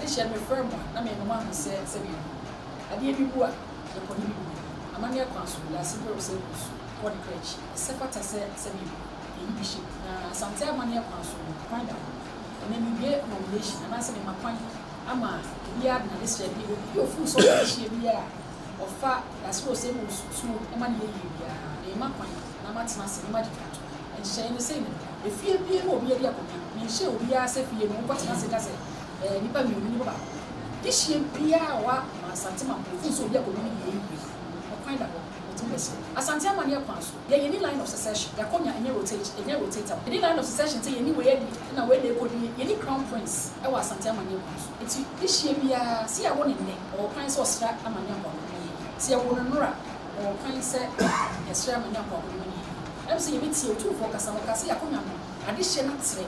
Adehyeɛ no mefrɛ mo a na mema moahu sɛ sɛdeɛ ɛwɔ. Adeɛ bi bu a, yɛkɔ ne bi bu. Amanneɛ kwan so, wiase berɛw sɛ wusu kɔ ne kra akyi. Ɛsɛ fata sɛ sɛdeɛ ɛbu, yɛyi bi hyɛ mu. Na Asante amanneɛ kwan so no, kwan da hɔ. Ɛnnɛ mebue nomination anaasɛ mema kwan ama obiara de n'adesrɛdeɛ, obi a ɔfeel sɛ ɔwɔ adehyeɛ biara a ɔfa Dasere Osei Owusu tuo ma no yɛ yie biara, mema kwan na matena ase na magye dwatoɔ. Nhyehyɛeɛ no sei na ɛbɛba. Efie biara mu a obiara di akonnwa, menhyɛɛ obiara sɛ fie no wonkɔtena ase nka sɛ ɛɛ nnipa mmienu, nnipa baako. Dehyeɛ biara a ɔwɔ Asante Mampong sɛ obi akonnwa no yɛ yie, ɛkwan da hɔ, wɔtumi bɛsrɛ. Asante amanneɛ kwan so, yɛn yɛnni line of succession, yɛakonnwa ɛnyɛ rotate, ɛnyɛ rotatable. Yɛnni line of succession sɛ yɛnni wei adi ɛna wei na ɛkɔdie, yɛnni crown prince ɛwɔ Asante amanneɛ kwan so. Nti dehyeɛ biara, sɛ yɛawo no nnɛ, ɔwɔ kwan sɛ ɔsrɛ amanneɛ akɔ akonnwa no yie. Sɛ yɛwo no nnora, ɔwɔ kwan sɛ yɛsrɛ amanneɛ akɔ akonnwa no yie. Ɛm sɛ yɛbɛtie Otumfoɔ kasa no, ɔkaa sɛ yɛakonnwa no, adehyeɛ no atrɛ.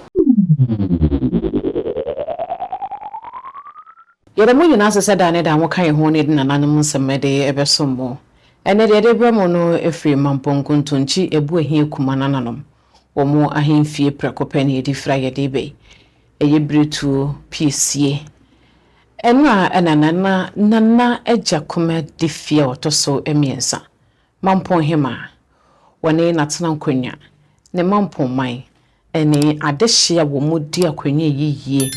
Yɛda mo nyinaa ase sɛ daa ne daa moka yɛn ho ne yɛde nananom nsɛm de bɛsom mo. Ɛnnɛ deɛ yɛde rebrɛ mo no firi Mampong Nkontonkyi Abuahia Kuma nananom wɔn ahemfie prɛko pɛ na yɛde firi a yɛde reba yi. Ɛyɛ Biretuo Piesie. Ɛno a ɛna Nana Nana Agya Kuma di fie a ɔtɔ so mmiɛnsa, Mampong Hemaa. Wɔne n'atena nkonnwa, ne Mampong man ne adehye a wɔdi akonnwa yiyie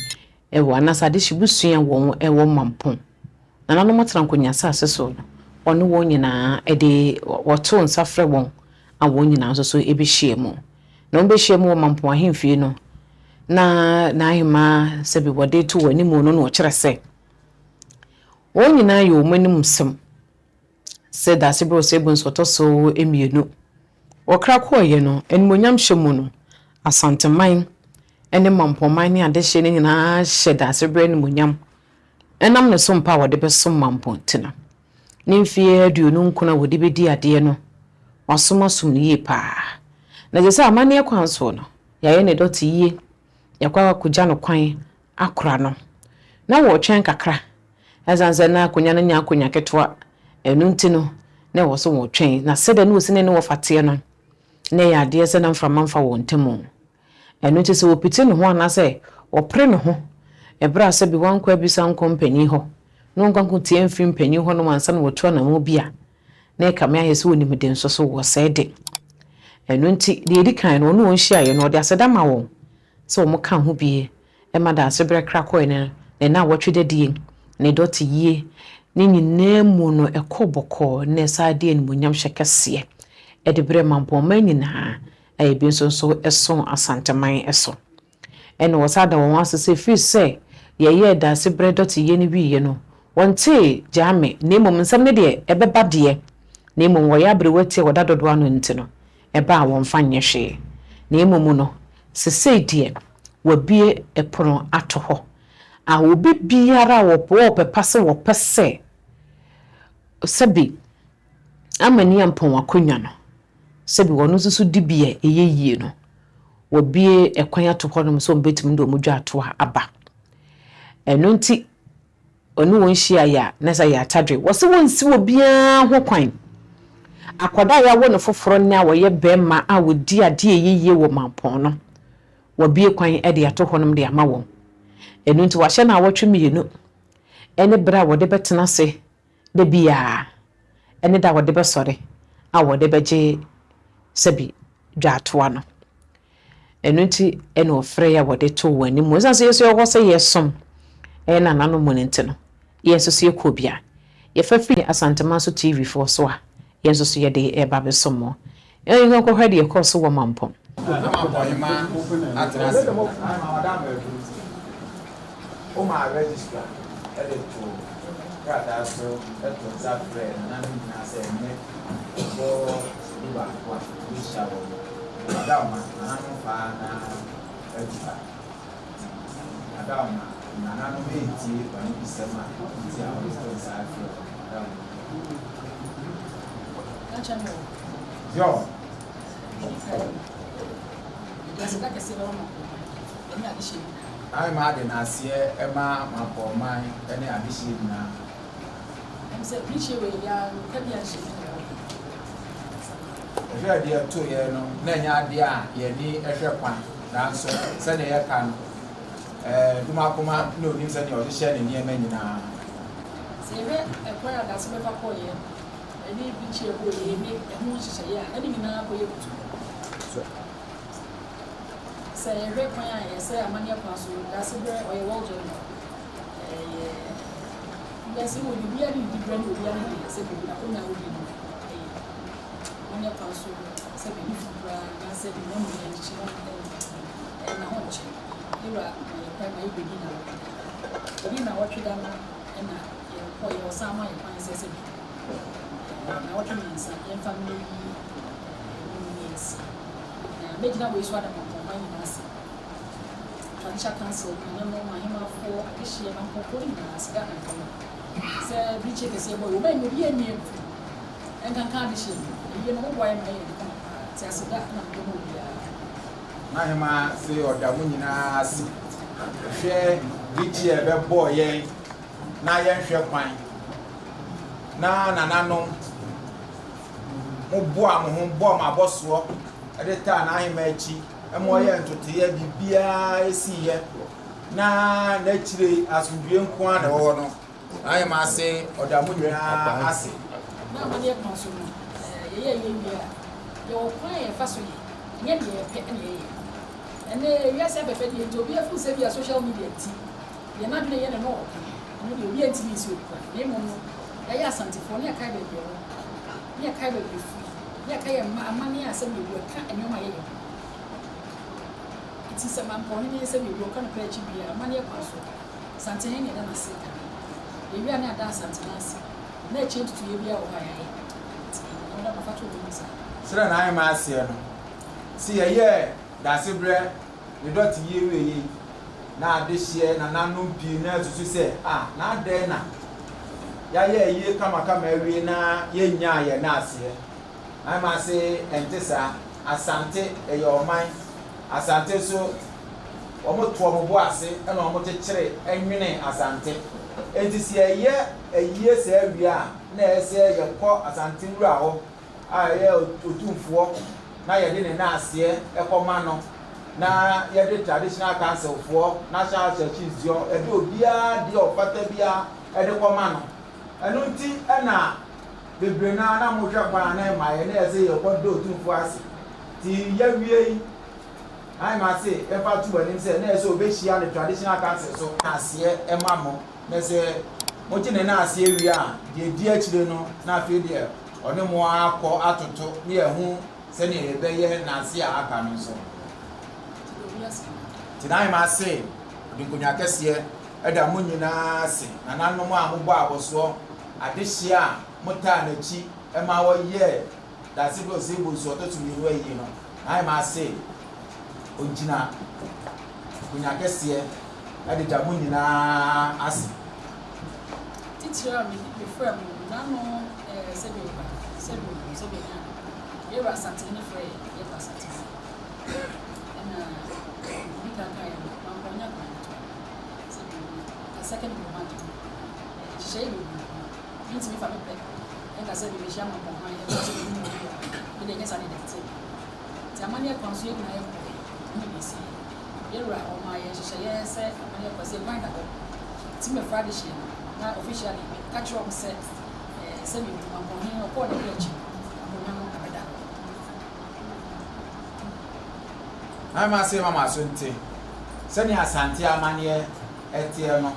wɔ anaasɛ adehye busua a wɔn wɔ Mampong. Nananom atena nkonnwa asase so no, ɔne wɔn nyinaa de wɔto nsa frɛ wɔn a wɔn nyinaa nso so bɛhyia mu. Na wɔbɛhyia mu wɔ Mampong ahemfie no, na n'ahemaa sɛbi wɔde to wɔn anim no na ɔkyerɛ sɛ wɔn nyinaa yɛ wɔn anim sɛm sɛ Daasebrɛ Osei Bonsu ɔtɔ so mmienu. Wɔkra kɔeɛ no, animuonyamhyɛ mu no, Asanteman ne Mampongman ne adehyeɛ no nyinaa hyɛ Daasebrɛ animuonyam ɛnam ne som pa a wɔde bɛsom Mampong nti no. Ne mfeɛ 29 a wɔde bɛdi adeɛ no, wasom asom no yie pa ara. Na kyerɛ sɛ amanneɛ kwan soɔ no, yɛayɛ ne dɔte yie, yɛakɔ akɔgya no kwan akora no. Na wɔretwɛn kakra Ɛsiane sɛ na akonnwa no nyɛ akonnwa ketewa, ɛno nti no, na ɛwɔ sɛ wɔtwɛn. Na sɛdeɛ na wɔsi ne ne wɔfa teɛ no, na ɛyɛ adeɛ sɛ na mframa mfa wɔn ntam. Ɛno nti sɛ wɔpiti ne ho anaasɛ wɔpere ne ho ɛberɛ a sɛbi wankɔ abisa nkɔ mpanin hɔ, na wɔnkɔ ankɔtie mfiri mpanin hɔnom ansa na wɔatu anammɔn bi a, na ɛkame ayɛ sɛ wɔnim de nso so wɔsɛe de. Ɛno nti, deɛ ɛdi kan no, ɔne wɔn hyiaeɛ no, ɔde aseda ma wɔn sɛ wɔka ho bie ma Daasebrɛ kra kɔe no, ne nnawɔtwe dadie, ne dɔte yie, ne nyinaa mu no ɛkɔɔ bɔkɔɔ na ɛsan de animuonyamhyɛ kɛseɛ de brɛɛ Mampɔnman nyinaa a ebi nso nso ɛso Asanteman so. Ɛna wɔsan da wɔn ase sɛ ɛfiri sɛ yɛyɛɛ Daasebrɛ dɔte yie no wieɛ no, wɔntee Gyame na mmom nsɛm no deɛ ɛbɛba deɛ na mmom wɔyɛ aberewa ti a wɔda dodoɔ ano nti no, ɛba a wɔmfa nyɛ hwee, na mmom no, sesei deɛ wɔabue pono ato hɔ a obi biara a ɔwɔ ɔpɛ pa sɛ ɔpɛ sɛ sɛbi Amaniampɔn akonnwa no, sɛbi ɔno nso so di bi a ɛyɛ yie no, wɔabue kwan ato hɔnom sɛ wɔbɛtumi de wɔn dwatoa aba. Ɛno nti, ɔne wɔn hyiaeɛ a, na sɛ yɛ atadwe. Wɔse wɔnsi obiara ho kwan. Akwadaa a yɛawo no foforɔ nnɛ a ɔyɛ barima a ɔdi adeɛ a ɛyɛ yie wɔ mampɔn no, wɔabue kwan de ato hɔnom de ama wɔn. Ɛno nti wɔahyɛ nnawɔtwe mmienu ne berɛ a wɔde bɛtena ase da biara ne da a wɔde bɛsɔre a wɔde bɛgye sɛbi dwaatoa no. Ɛno nti na ɔfrɛɛ a wɔde too wɔn anim. Ɛsiane sɛ yɛn nso yɛwɔ hɔ sɛ yɛresom yɛn nananom no nti no, yɛn nso so yɛkɔ bi a, yɛfa firi Asantemanso TV foɔ so a, yɛn nso so yɛde reba abɛsom mo. Yɛn nkɔhwɛ deɛ ɛkɔɔ so wɔ Mampong. Na Mampɔnhema atena ase. Womaa registrar de too krataa so too nsa frɛɛ nananom nyinaa sɛ ɛnnɛ bɔ dubaako a wɔbɛhyia wɔ Adaoma nananom faa na adu ha. Nti Adaoma nananom retie w'anibisɛm a nti a wɔde too nsa frɛɛ wo Adaoma. Yɔ. Ayɛ ma de n'aseɛ ma Mampɔnman ne adehyeɛ nyinaa. Ɛhwɛ deɛ ɛtoeɛ no, na ɛnyɛ adeɛ a yɛn ani hwɛ kwan, nanso sɛdeɛ yɛka no, Ɛɛ, Dumakoma na onim sɛnea ɔhyehyɛ ne nneɛma nyinaa. Sɛ yɛhwɛ ɛkwan a Dase bɛfa kɔeɛ ne bikyi a ɛbɔeɛ ne ɛho nhyehyɛeɛ a, na ne nyinaa kɔyɛ kutu. Sɛ yɛhwɛ kwan a ɛsɛ amanneɛ kwan so, Dase berɛ ɔyɛ world general. Ɛyɛ wiase mu obiara ne ne diberɛ ne obiara ne deɛ sɛ biribi n'akonnwa a ɔdi no ɛyɛ amanneɛ kwan so sɛ biribi fi koraa anaasɛ mmom nyinaa nkyi no ɛnna hɔ nkyɛ. Ne wura ma yɛn kwan ma yɛbɛdi nnawɔtwe da. Yɛdii nnawɔtwe da no na yɛkɔeɛ, ɔsan maa yɛn kwan sɛ sɛbi nnawɔtwe mmiɛnsa yɛmfa mmɛyi ɛmu no ne asi. Na mɛgyina wei so ada Mampɔnman nyinaa ase. Traditional Council, nananom, ahemmafoɔ, adehyeɛ, Mampɔnfoɔ no nyinaa aseda nka mo. Sɛ birikyie kɛseɛ bɔeɛ, wɔn anni obiara anni agu. Ɛnkanka adehyeɛ no, ayie no moboa yɛn ma yɛyɛ no kama paa. Nti aseda na mede ma obiara. N'ahemaa se ɔda mo nyinaa ase. Hwɛ gyigye a ɛbɛbɔɔ yɛn na yɛnhwɛ kwan na nananom mo boa mo ho bɔɔ mo abɔsoɔ de taa n'ahemaa akyi ma ɔyɛɛ ntotoeɛ biribiara ɛsiiɛ na n'akyire asomdwie nko ara na ɛwɔ hɔ no. N'ahemaa se ɔda mo nyinaa ase. Na amanneɛ kwan so no, yɛyɛ yɛ wie a, yɛwɔ kwan a yɛfa so yɛ. Ɛnyɛ deɛ yɛpɛ na yɛyɛ. Ɛnnɛ wiase afɛfɛdeɛ nti obiara feel sɛ ebia social media nti deɛ n'adwene yɛ no na ɔka. Ɛno deɛ obiara ntumi nsi obi kwan. Na mmom no yɛayɛ Asantefoɔ ne yɛkae baabi yɛwɔ, ne yɛkae baabi yɛfiri, ne yɛkae yɛn mma amanneɛ a sɛdeɛ obi ɔka nneɛma a yɛyɛ ho. Nti sɛ Mampɔhene sɛdeɛ obi ɔka nokorɛ akyi biara amanneɛ kwan so Asantehene na yɛda no ase kane. Yɛwie a na yɛada Asantehene ase. Na akyire ntutuiɛ biara wɔ hɔ a yɛayɛ. Nti ɛno da mafa to w'anim saa. Sɛdeɛ n'aheman seɛ no, se yɛyɛɛ Daasebrɛ ne dɔte yie wieeɛ yi, na adehyeɛ nananom pii no ara susu sɛ, Ah, na adɛn na yɛayɛ ayie kamakama awie na yɛnnyaa yɛn naaseɛ? N'aheman se, Ɛnte saa. Asante yɛ ɔman. Asante nso, wɔto wɔn bo ase na wɔkyekyere nwene Asante. Enti sɛ yɛyɛ ayie saa wie a, na ɛyɛ sɛ yɛkɔ Asante wura hɔ a ɛyɛ Otumfoɔ na yɛde ne naaseɛ kɔma no na yɛde Traditional Council foɔ, National House of Chiefs deɛ, yɛde obiara deɛ ɔfata biara de kɔma no. Ɛno nti na bebree no ara na mohwɛ kwan a na ɛma yɛ na ɛyɛ sɛ yɛkɔda Otumfoɔ ase. Nti yɛawie yi, Ahima se yɛmfa nto w'anim sɛ na ɛyɛ sɛ ɔbɛhyia ne Traditional Council so naaseɛ ma mo. Na sɛ mogye ne naaseɛ wie a, deɛ ɛdi akyire no na afei deɛ ɔne mo akɔ atoto ne yɛahu sɛdeɛ yɛbɛyɛ naaseɛ a aka no nso. Nti n'ahemaa se ɔde nkonnwa kɛseɛ da mo nyinaa ase, nananom a mobɔ abɔsoɔ, adehyeɛ a motaa n'akyi ma ɔyɛɛ Daasebere Osei Bonsu ɔtɔ so mmienu ayie no, n'ahemaa se ɔgyina nkonnwa kɛseɛ de da mo nyinaa ase. Titire a mefrɛɛ mo no, n'ano sɛdeɛ ɔba, sɛdeɛ ɔbu, sɛdeɛ ɔnya no. Yɛwura Asantehene frɛɛ yɛn, yɛkɔ Asantehene. Ɛna ɔdi kan kaeɛ no, mankɔ ɔnya kwan ketewa. Sɛdeɛ ɔbu, a second in command no, nhyehyɛeɛ bebree wɔ hɔ. Mentumi fa me pɛ nka sɛ merehyia Mampɔnman, ɛnam sɛ menim obi wɔ hɔ. Me deɛ ɛnyɛ saa na ɛteɛ. Nti amanneɛ kwan so yɛn nyinaa yɛkɔeɛ, ɛhɔ na ɛsiiɛ. Yɛn wura, ɔmaa yɛn nhyehyɛeɛ sɛ amanneɛ kwan sɛ kwan da hɔ. Nti mɛfra adehyeɛ no, na officially meka kyerɛ wɔn sɛ ɛɛ sɛ mebu Mampɔnhene no, ɔkɔɔ ne kra akyi no, akonnwa no abɛda hɔ. Na mema se mama so nte sɛdeɛ Asante amanneɛ teɛ no,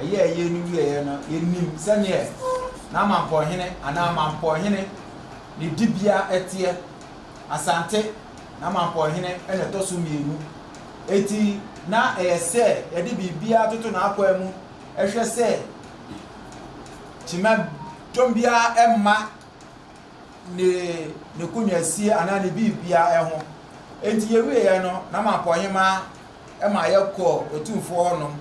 ɛyɛɛ yei no wieeɛ no, yɛnim sɛdeɛ na Mampɔnhene anaa Mampɔnhene ne dibea teɛ. Asante na Mampɔnhene na ɛtɔ so mmienu. Enti na ɛyɛ sɛ yɛde biribiara toto n'akwan mu hwɛ sɛ kyima dɔm biara mma ne ne konwasie anaa ne biribiara ho. Enti yɛwieɛ no, na Mampɔnhemaa ma yɛkɔɔ Otumfoɔ hɔnom.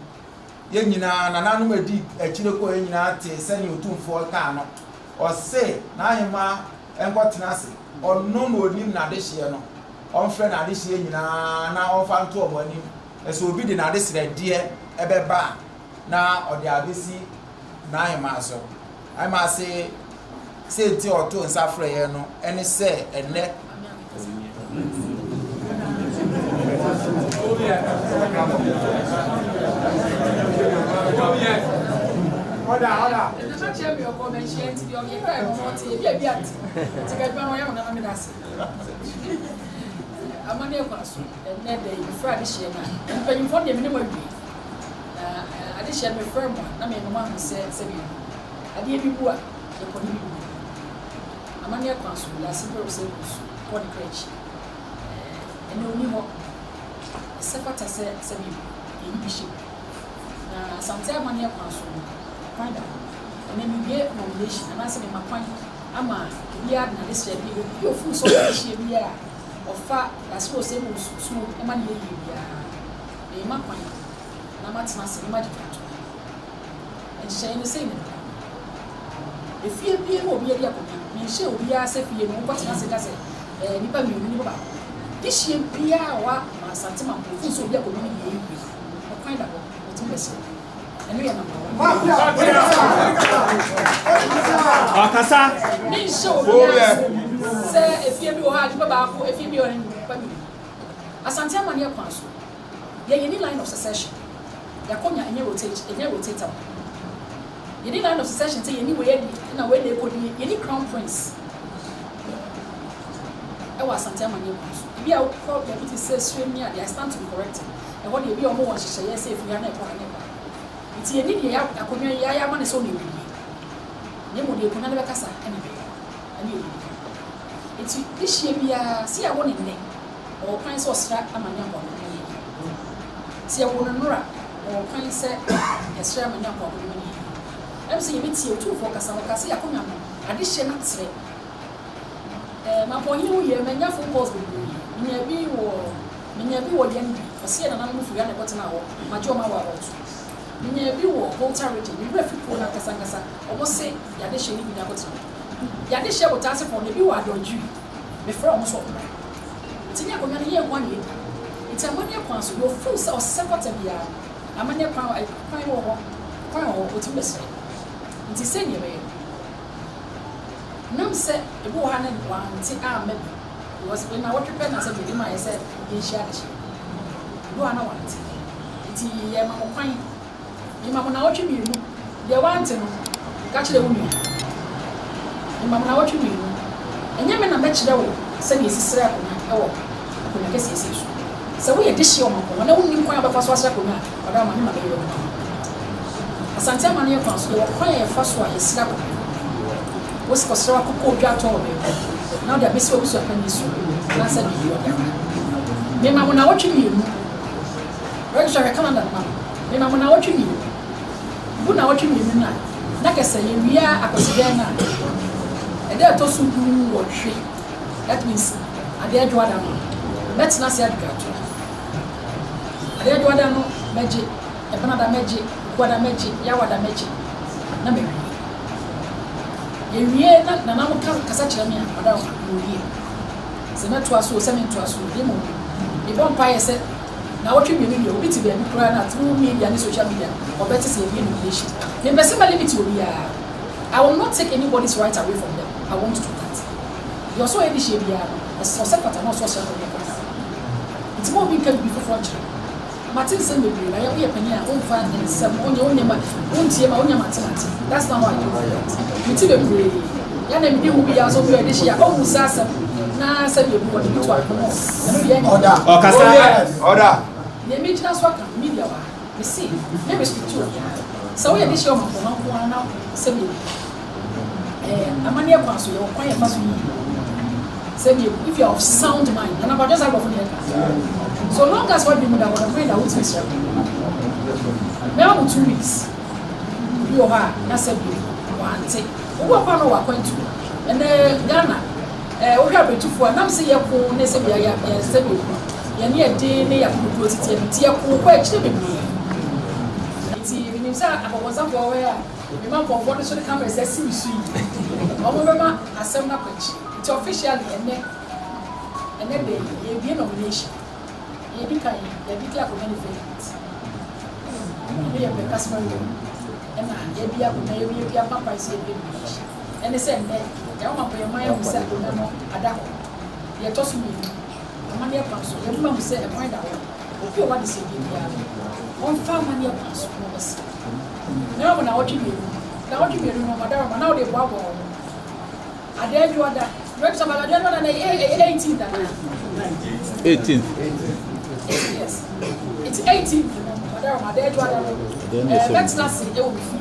Yɛn nyinaa, nananom a ɛdi akyire kɔeɛ nyinaa tee sɛdeɛ Otumfoɔ kaa no. Ɔse n'ahemaa nkɔtena ase, ɔno na ɔnim n'adehyeɛ no, ɔmfrɛ n'adehyeɛ nyinaa na ɔmfa nto wɔn anim, na sɛ obi de n'adesrɛdeɛ bɛba a, na ɔde abɛsi n'ahemaa so. N'ahemaa se, sɛ nti a ɔtoo nsa frɛ yɛn no ne sɛ ɛnnɛ Nana kyerɛ me ɔkɔ manhyia nti deɛ ɔyɛ kae no ɔte ebi a bi ante nti ka adwuma no ɔyɛ wo nana meda ase. Amanneɛ kwan so ɛnnɛ da yi mefrɛ adehyeɛ no a mpanyimfoɔ no deɛ me ne mo awie na adehyeɛ no mefrɛ mo a na mema mo ahu sɛ sɛdeɛ adeɛ bi bu a yɛkɔ ne bi bu. Amanneɛ kwan so wiase berɛ sɛ nsu kɔ ne kra akyi. Ɛnnɛ ɔnni hɔ. Ɛsɛ fata sɛ sɛdeɛ yɛyi bi hyɛ mu. Na Asante amanneɛ kwan so no, kwan da hɔ. Ɛnnɛ mewie nomination anaasɛ mema kwan ama obiara de n'adesrɛ bi, obi a ɔfeel sɛ ɔwɔ adehyeɛ biara a ɔfa Dasere Osei Owusu tuo ma no yɛ yie biara, mema kwan na matena ase na magye kratoɔ. Nhyehyɛeɛ no sei na ɛbɛkɔ. Efie biara mu a obiara di akonnwa, menhyɛɛ obiara sɛ fie no wonkɔtena ase nka sɛ ɛɛ nnipa mmienu, nnipa baako. Dehyeɛ biara a ɔwɔ Asante Mampong firi sɛ obi akonnwa no yɛ yie, ɛkwan da hɔ, wɔtumi bɛsrɛ. Ɛno yɛ number one. Ɔkasa. Menhyɛ obiara so sɛ efie bi wɔ hɔ a nnipa baako, efie bi wɔ hɔ a nnipa mmienu. Asante amanneɛ kwan so, yɛn yɛnni line of succession. Yɛakonnwa ɛnyɛ rotate, ɛnyɛ rotatable. Yɛnni line of succession sɛ yɛnni wei adi na wei na ɛkɔdi, yɛnni crown prince ɛwɔ Asante amanneɛ kwan so. Ebi a wokɔ baabi te sɛ Srem ne adeɛ, I stand to be corrected, ɛhɔ deɛ ebi a wɔwɔ nhyehyɛeɛ sɛ ɛfiri ha na ɛkɔ ha na ɛkɔ ha. Nti yɛnni deɛ yɛ akonnwa yi yɛayɛ ama no sɛ ɔna ɛbɛdie, na mmom deɛ akonnwa no bɛkasa ɛna ɛbɛyɛ, ɛno yɛ deɛ ɛdi kan. Nti dehyeɛ biara, sɛ yɛawo no nnɛ, ɔwɔ kwan sɛ ɔsra amanneɛ akɔ akonnwa no yie. Sɛ yɛwo no nnora, ɔwɔ kwan sɛ yɛsrɛ amanneɛ akɔ akonnwa no yie. Ɛm sɛ yɛbɛtie Otumfoɔ kasa, ɔkaa sɛ yɛakonnwa no, adehyeɛ no atrɛ. Ɛɛ, Mampɔnhene wo yɛ, manya phone calls bebree. Menya bi wɔ, menya bi wɔ Yendi, ɔse yɛ nananom firi ha na ɛkɔtenaa hɔ, magye wɔn awɔ abɔto. Menya bi wɔ Volta region, me werɛ fi kuro no ankasa ankasa, wɔn se yɛadehyeɛ no bi na akɔtena hɔ. Yɛadehyeɛ Botaase foɔ no, ebi wɔ Adɔdwiri, mefrɛ wɔn sɛ wɔmmra. Nti ne akonnwa no yɛn nko ara na yɛdi. Nti amanneɛ kwan so, deɛ ɔfeel sɛ ɔsɛ fata biara no, amanneɛ kwan, kwan wɔ hɔ, kwan wɔ hɔ, ɔtumi bɛsrɛ. Nti sei na yɛbɛyɛ no. Nam sɛ ebi wɔ hɔ a na wante amma bi because nnawɔtwe pɛ na sɛ deɛ yɛde maeɛ sɛ yɛnhyia adehyeɛ. Ebi wɔ hɔ a na wante. Nti yɛma mo kwan. Mema mo nnawɔtwe mmienu. Deɛ wante no, ka kyerɛ wo nua. Mema mo nnawɔtwe mmienu. Ɛnyɛ me na mɛkyerɛ wo sɛdeɛ yɛsi srɛ akonnwa wɔ akonnwa kɛseɛ sei so. Sɛ woyɛ dehyeɛ ɔmampɔnwa na wonnim kwan a wobɛfa so asrɛ akonnwa a, Ɔda ma me ma meyɛ w'adwuma no. Asante amanneɛ kwan so, yɛwɔ kwan a yɛfa so a yɛsrɛ akɔpɛ. Wosi kɔsrɛ w'akokɔ odwa atɔ wɔ baabi na wode abɛsi w'abusuapanyin so anaasɛ biribi ɔde aba. Mema mo naawɔtwe mmienu. Registrar hwɛ calendar no ma me. Mema mo naawɔtwe mmienu. Bu naawɔtwe mmienu no a, na kɛsɛ yɛwie a Akwasidɛn no a, ɛda a ɛtɔ so du nwɔtwe, that means adeɛ adwoada no, mɛtena ase adwodwo ato. Adeɛ Dwoada no mɛgye, Ɛbenada mɛgye, Okuada mɛgye, Yawada mɛgye, na mawie. Yɛwie na Nana mo ka kasa kyerɛ me a, ɔda hɔ a, mewie. Sɛ mɛtoa so o, sɛ mentoa so o, na mmom no, mebɔ mpaeɛ sɛ naawɔtwe mmienu deɛ, obi te baabi koraa na through media ne social media, ɔbɛte sɛ yɛwie nomination. Mempɛ sɛ mɛ limit obiara. I will not take anybody's right away from them, I won't do that. Deɛ ɔsɛ ɔyɛ ne hyeɛ biara no, ɛsɛ sɛ ɔsɛ fata na ɔsɛ ɔsrɛ kɔ deɛ kwan da hɔ. Nti ma obi nka biribi foforɔ nkyerɛ wo. Mate nsɛm bebree na yɛ woyɛ panin a womfa nsɛm wonyɛ wonyɛ ma wontie ma wonya mate mate. That's not how I do it. Mete bebree ya na medi ho bi ya nso obi a ɔde hyia ɔmmu saa asɛm na sɛdeɛ ebu wɔde bi to apono ɛno deɛ ɛnyɛ. Order. Ɔkasa. Order. Deɛ megyina so aka no media wɔ ha. Mese me respect obiara. Sɛ woyɛ de hyia ɔmampɔma nko ara na sɛdeɛ Eh, amanneɛ kwan so, yɛwɔ kwan yɛfa so yiyi. Sɛdeɛ if you are of sound mind, nana kwadwo saa aborɔfo na yɛka. So long as wadwene mu da hɔ no, kwan da wotumi srɛ kwan. Mɛma mo 2 weeks. Obi wɔ hɔ a, na sɛ bi wante. Obi wɔ kwan no wɔ akwantu. Ɛnɛ Ghana, eh, wohwɛ abrɛtufoɔ a, nam sɛ yɛko ne sɛ bi yɛ sɛ bi yɛne yɛde ne yɛakokoduro tete no, nti yɛko kɔ akyire bebree. Nti menim sɛ akɔkɔnsafoɔ wɔ hɔ a, mema nkurɔfoɔ no so de cameras asi me so yi, wɔn bɛma asɛm no akɔ akyi. Nti officially ɛnɛ de yɛbie nomination. Yɛdi kan yɛde declare akonnwa no vacant. Ɛno yɛ pɛ customary law. Ɛna yɛbie akonnwa, yɛbie bie apampan sɛ yɛbie nomination. Ɛne sɛ nnɛ yɛwɔ ma mpanyinman ahu sɛ akonnwa no ada hɔ. Deɛ ɛtɔ so mmienu, amanneɛ kwan so, yɛbɛma hu sɛ ɛkwan da hɔ. Obi a ɔwɔ adesrɛdeɛ biara no, ɔmfa amanneɛ kwan so na ɔbɛsrɛ. Na mmom nnawɔtwe mmienu. Nnawɔtwe mmienu no, Madaroma, na wode boaboa wo ho. Adaadwoada, Mebisa ma adaadwoada na ɛyɛ ɛyɛ 18th anaa? 18th. Yes. Nti 18th no, Madaroma, adaadwoada no, ɛɛ mɛtena ase ɛwɔ me fie.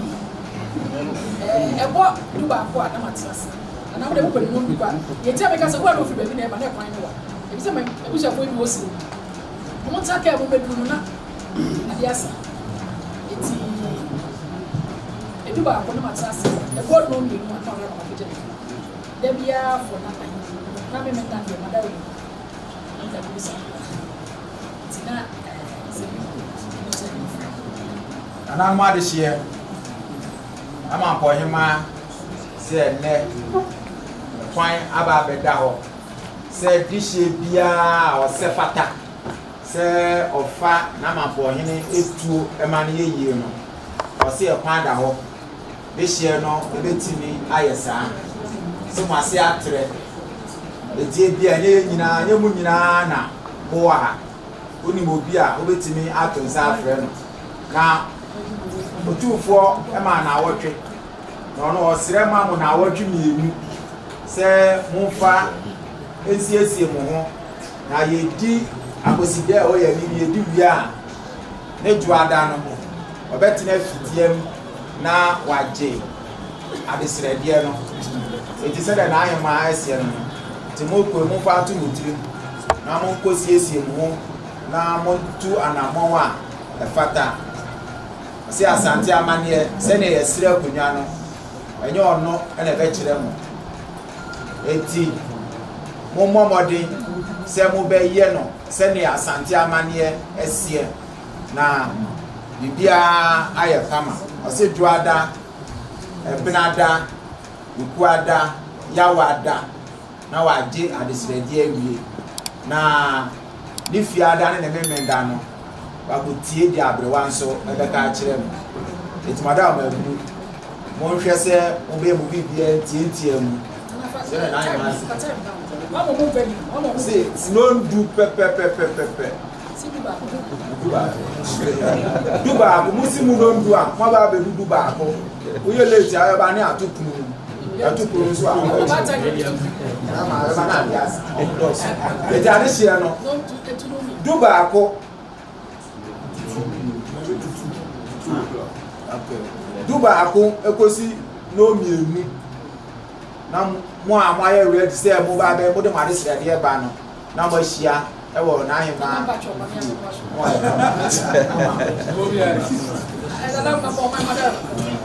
Ɛɛ ɛbɔ du baako a na matena ase. Anaa mo deɛ mopɛ no nnɔndu kɔ a. Deɛ nti a meka sɛ wo a na ofiri baabi na ɛba na ɛkwan no wa. Ebi sɛ m'abusuafoɔ bi wɔ sini. Wɔn nsa kaa mu bɛduru no na adeɛ asa. Enti edu baako na matena ase. Ɛbɔ nnɔn mmienu a na ɔyɛ ma makɔgye me. Da biara fɔ na ayi na me meda deɛ mada wɔ mu. Na meda bi bisa Nti na sɛ bi ɛno sɛ ɛno firi. Nananom adehyeɛ ama mpɔhemaa sɛ ɛnnɛ kwan aba abɛda hɔ sɛ dehyeɛ biara a ɔsɛ fata sɛ ɔfa n'amampɔhene tuo ma no yɛ yie no, ɔse ɛkwan da hɔ. Dehyeɛ no bɛtumi ayɛ saa. Sɛ mo ase atrɛ. Enti ebia ɛnyɛ yɛn nyinaa, ɛnyɛ mo nyinaa na mowɔ ha. Wonim obi a wobɛtumi ato nsa afrɛ no. Na Otumfoɔ maa naawɔtwe, na ɔno ɔsrɛ ma mo naawɔtwe mmienu sɛ momfa nsiesie mo ho. Na yɛdi akɔsidɛ a ɛwɔ yɛn anim, yɛdi wie a, ne dwoada no, ɔbɛtena fidua mu na wagye adesrɛdeɛ no. Enti sɛdeɛ n'ahemaa seɛ no no, nti mokɔ yi, momfa nto mo tirim na monkɔsiesie mo ho na montu anammɔn a ɛfata. Ɔse Asante amanneɛ, sɛdeɛ yɛsrɛ akonnwa no, ɛnyɛ ɔno na ɛbɛkyerɛ mo. Enti mommɔ mmɔden sɛ mobɛyɛ no sɛdeɛ Asante amanneɛ seɛ na biribiara ayɛ kama. Ɔse Dwoada, Ɛbenada, Wukuada, Yawada na wagye adesrɛdeɛ awie. Na ne Fiada ne ne Memenda no, wakɔtie deɛ aberewa nso bɛka akyerɛ no. Enti madam Aburu, monhwɛ sɛ mobɛyɛ mo biribiara ntiantia mu sɛdeɛ n'ahemmaa se. Se nondu pɛpɛpɛpɛpɛ. Du baako. Du baako. Mo si mu nondu a, mo aba abɛdu du baako. Woyɛ late a, ɛbɛba ne ato pono mu. Ato pono nso a, ama ɛbɛba na ade asa. Eti ade hyeɛ no, du baako. Du baako ekosi no mmienu. Na mo a moayɛ ready sɛ mo ba bɛ mo de mo ade srɛdeɛ ba no, na moahyia wɔ n'ahemmaa ho a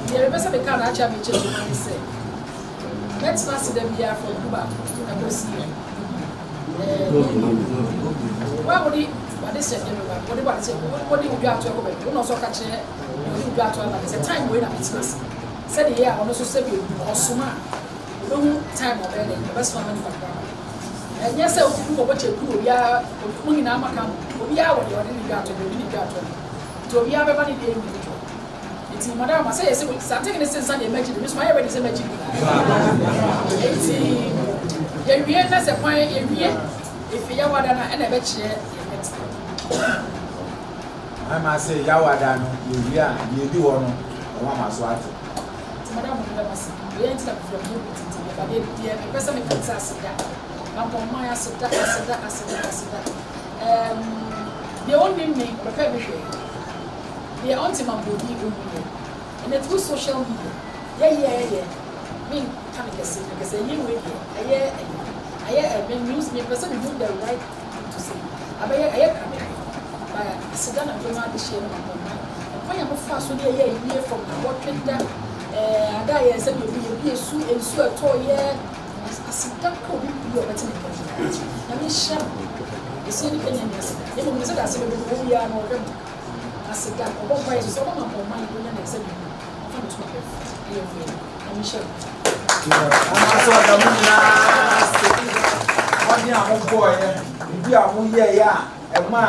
Deɛ mepɛ sɛ meka na akyɛ a mekyerɛ mu ne sɛ mɛtena ase da biara from du baako ɛkɔsi wo a wode wade sɛ deɛ bɛba wode wade sɛ wode wo dwa ato ɛkɔ baabi wo na ɔsɛ ɔka kyerɛ wode wo dwa ato aba ne sɛ time wei na mɛtena ase sɛdeɛ ɛyɛ a ɔno nso sɛ bi ɔsoma a ɔbɛhu time ɔbɛyɛ dɛ ɔbɛsoma ma nipa koraa. Ɛnyɛ sɛ wokɔbɔ kyeku na obiara, mo nyinaa moaka abom. Obiara wɔ deɛ ɔde ne dwa ato, deɛ ɔde ne dwa ato no. Nti obiara bɛba ne deɛ individual. Nti madam ma sɛ yɛsɛ Santehene ne se nsa deɛ mɛgye di, me nso mayɛ ready sɛ mɛgye di. Nti yɛwie na sɛ kwan yɛwie efi Yawada no a ɛna ɛbɛkyerɛ yɛn next step. Ama sɛ Yawada no yɛwie a deɛ ɛdi hɔ no wɔama so ate. Nti madam meda mo ase. Wei nti na mefrɛ mo ho tete me ba deɛ deɛ mepɛ sɛ meka ne sɛ aseda Mampɔnman aseda aseda aseda aseda ɛɛm deɛ ɔnnim me ɔbɛpɛ me hwɛ deɛ ɔnte Mampɔn din ɔnhu yɛ ɛnɛ through social media yɛyɛ yɛyɛ menka no kɛse mepɛ sɛ ɛyɛ wei deɛ ɛyɛ ɛyɛ ayɛ ɛ me news mepɛ sɛ mehu the right thing to say abɛyɛ ɛyɛ krabea ba aseda na mede ma adehyeɛ no Mampɔnman ɛkwan a mofaa so de ɛyɛ yie from awɔtwe da Ɛɛ ada a yɛn sɛdeɛ obi yɛ bi esu nsuo ɛtɔ yɛ aseda kɔ obi bi ɔbɛte ne nka bi Nyame nhyira mo esie nipa nya ni aseda na mmom ne sɛ de aseda bɛbi wɔ biara na ɔhwɛ mo aseda ɔbɔ mpa yɛ so sɛ ɔbɛma mpɔ ɔman onya ne sɛ bi ɔfa ne tuma bɛf ɛyɛ mfɛ Nyame nhyira mo. Anaasɛ ɔda mo nyinaa ase mmɔden a mobɔeɛ, biribi a moyɛeɛ a ɛma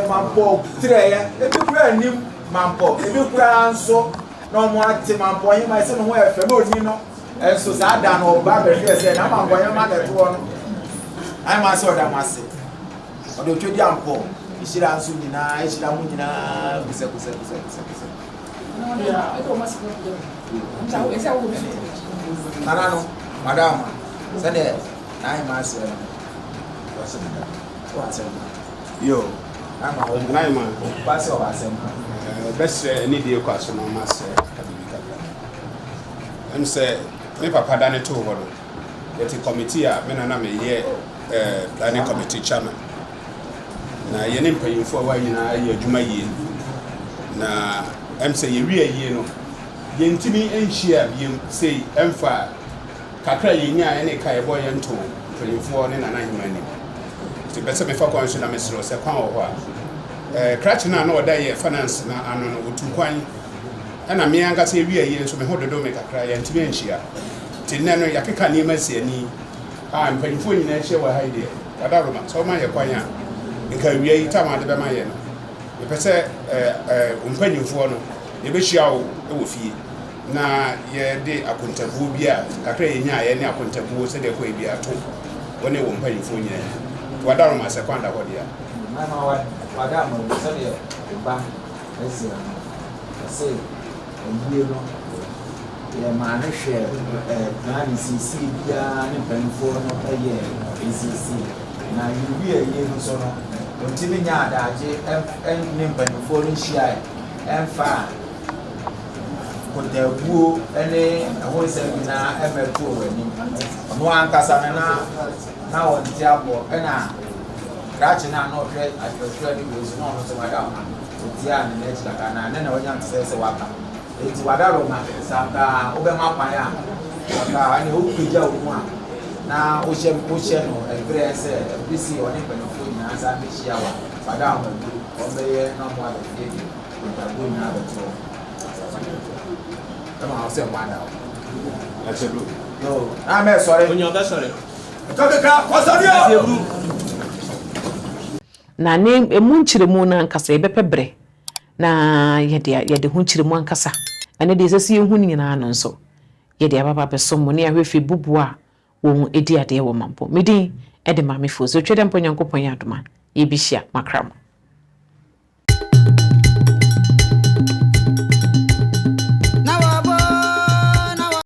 mampɔ trɛeɛ, ebi koraa nnim mampɔ, ebi koraa nso na wɔn ate mampɔ hema ɛsɛ ne ho yɛ fɛ na ɔni no nso saa da no ɔba bɛhwɛɛ sɛ na mampɔ hema na ɛtoɔ no ayɛ sɛ ɔda mo ase ɔde otwa di ampɔ nhyira nso nyinaa nhyira mo nyinaa gusɛgusɛgusɛgusɛ. Nana no, madam, sɛdeɛ n'ahema aseɛ no, wɔsɛ deda. Wɔ asɛm ka. Yo, n'ahema. Ba sɛ ɔwɔ asɛm ka. Bɛsrɛ ne die kɔ aso na ɔma srɛ aka biribi kakra. Ɛm sɛ me papa da ne too hɔ no, yɛte committee a me na na meyɛ planning committee chairman. Na yɛne mpanyimfoɔ a wɔayɛ nyinaa yɛ adwuma yie. Na ɛm sɛ yɛwie ayie no, yɛntumi nhyia biom sei ɛmfa kakra a yɛnyaa ɛne ka yɛbɔ yɛn to mpanyimfoɔ ne Nana Ahema anim. Nti pɛ sɛ mefa kwan so na mesrɛ sɛ kwan wɔ hɔ a, krakye no a na ɔda yɛ finance no ano no, ɔtu kwan. Ɛna me ankasa yɛwie ayie nso me ho dodo me kakra, yɛntumi anhyia. Nti nnɛ no yɛakeka nneɛma asi ani a mpanyimfoɔ nyinaa ahyia wɔ ha yi deɛ, Wadaroma, sɛ woma yɛ kwan a, nka awia yi tam ade bɛma yɛ no, mepɛ sɛ wo mpanyimfoɔ no, yɛbɛhyia wo wɔ fie na yɛde akontabuo bi a kakra yɛnyaeɛ ne akontabuo sɛdeɛ ɛkɔɛ bi ato wo ne wo mpanyimfoɔ nyinaa. Nti Wadaroma, sɛ kwan da hɔ deɛ a. Mama Wadaroma, sɛdeɛ wo ba asi no, ɔse ayie no yɛmaa no hwɛɛ plan nsiesie biara ne mpanimfoɔ no yɛɛ nsiesie. Na yɛwie ayie no nso no, ɔntumi nyaa adagye ne mpanimfoɔ no nhyiae ɛmfa kotabuo ne ɛho nsɛm nyinaa mmɛto wɔn anim. Ɔno ankasa no na na ɔnte abɔ ɛna krakye no a na ɔhwɛ atwerɛtwerɛ ne wei so na ɔno nso wada ɔma ɔtiaa ne n'akyi kakra na ne na wanya nte sɛ waka. Enti wada Roma sɛ anka wobɛma kwan a anka ɛne wopagya wo mu a na wohyɛ wohyɛ no ɛberɛ sɛ ɛbere si ɔne mpanimfoɔ nyinaa nsa bɛhyia wa wada Roma bi wɔbɛyɛ na ɔmo abɛfie de ntabuo nyinaa bɛto hɔ ɛma wo sɛ mo ada hɔ. Yo, na mɛ sɔre. Onye ɔbɛsɔre. Na ne emu nkyerɛmu no ankasa yɛbɛpɛ berɛ na yɛde yɛde ho nkyerɛmu ankasa ɛne deɛ ɛsɛ sɛ yɛhu no nyinaa no nso yɛde ababa abɛsom mo ne ahwɛ fie bubu a wɔn edi adeɛ wɔ Mampong. Me din ɛde Maame Fosu. Otwa dɛ mpo Nyankopɔn yɛ adoma yɛbɛhyia makra mo.